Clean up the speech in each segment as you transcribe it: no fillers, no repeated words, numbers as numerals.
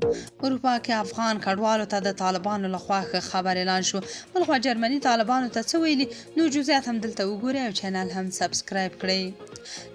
اروپا کې افغان کډوالو ته د طالبانو لخوا ښه خبر اعلان شو. بلخوا جرمني طالبانو ته څه ویلي؟ نو جزئیات هم دلته وګورئ او چینل هم سبسکرایب کړئ.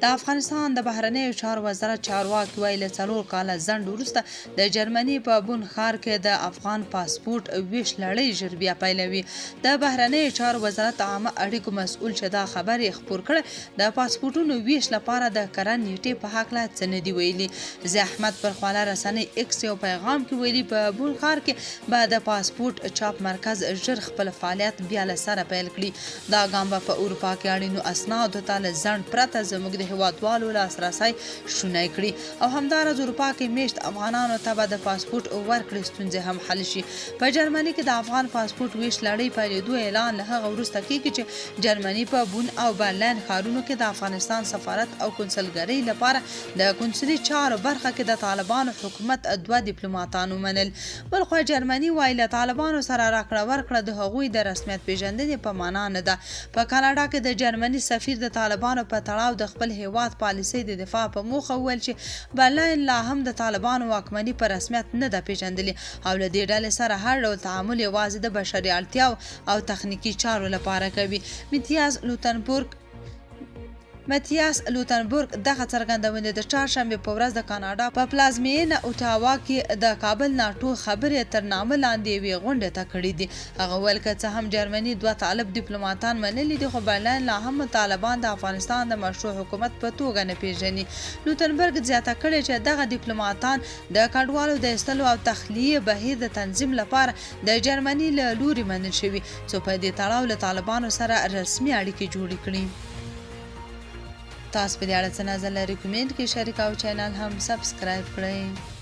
د افغانستان د بهرنیو چارو وزارت چارواکي وایي، له 4 کاله ځنډ وروسته د جرمني په بون ښار کې د افغان پاسپورټ ویش لړۍ ژر بیا پیلوي. د بهرنیو چارو وزارت عامه اړیکو مسؤل، چې دا خبر یې خپور کړی، د پاسپورټونو ویش لپاره د کره نیټې په هکله څه نه دي ویلي. ضیا احمد پر خواله رسنۍ ایکس یو پیغام کې ویلي، په بون ښار کې به د پاسپورټ چاپ مرکز ژر خپل فعالیت بیا له سره پیل کړي. دا ګام به په اروپا کې اړینو اسنادو ته له ځنډ پرته زموږ د هیوادوالو لاسرسی شونی کړي او همداراز اروپا کې میشت افغانانو ته به د پاسپورټ ورکړې ستونزې هم حل شي. په جرمني کې د افغان پاسپورټ ویش لړۍ پیلېدو اعلان له هغه وروسته کېږي چې جرمني په بون او برلین ښارونو کې د افغانستان سفارت او کونسلګرۍ لپاره د کونسلي چارو برخه کې د طالبانو حکومت دوه دیپلوماتان ومنل. بلخوا جرمني وايي، له طالبانو سره راکړه ورکړه د هغوی د رسمیت پېژندنې په معنا نه ده. په کاناډا کې د جرمني سفیر د طالبانو په تړاو د خپل هېواد پالیسۍ د دفاع په موخه وویل چې برلین لا هم د طالبانو واکمني په رسمیت نه ده پېژندلې او له دې ډلې سره هر ډول تعامل یوازې د بشري اړتیاو او تخنیکي چارو لپاره کوي. متیاس لوتنبورګ دغه څرګندونې د چهارشنبې په ورځ د کاناډا په پلازمېنه اوټاوا کې د کابل ناټو خبرې تر نامه لاندې یوې غونډې ته کړې دي. هغه وویل، که څه هم جرمني دوه طالب دیپلوماتان منلي دي، خو برلین لا هم طالبان د افغانستان د مشروع حکومت په توګه نه پېژني. لوتنبرګ زیاته کړې چې دغه دیپلوماتان د کډوالو د ایستلو او تخلیې بهیر د تنظیم لپاره د جرمني له لوري منل شوي، څو په دې تړاو له طالبانو سره رسمي اړیکې جوړې کړي. تاسو په دې اړه څه نظر لرئ؟ کومنټ کې شریک او چینل هم سبسکرایب کړئ.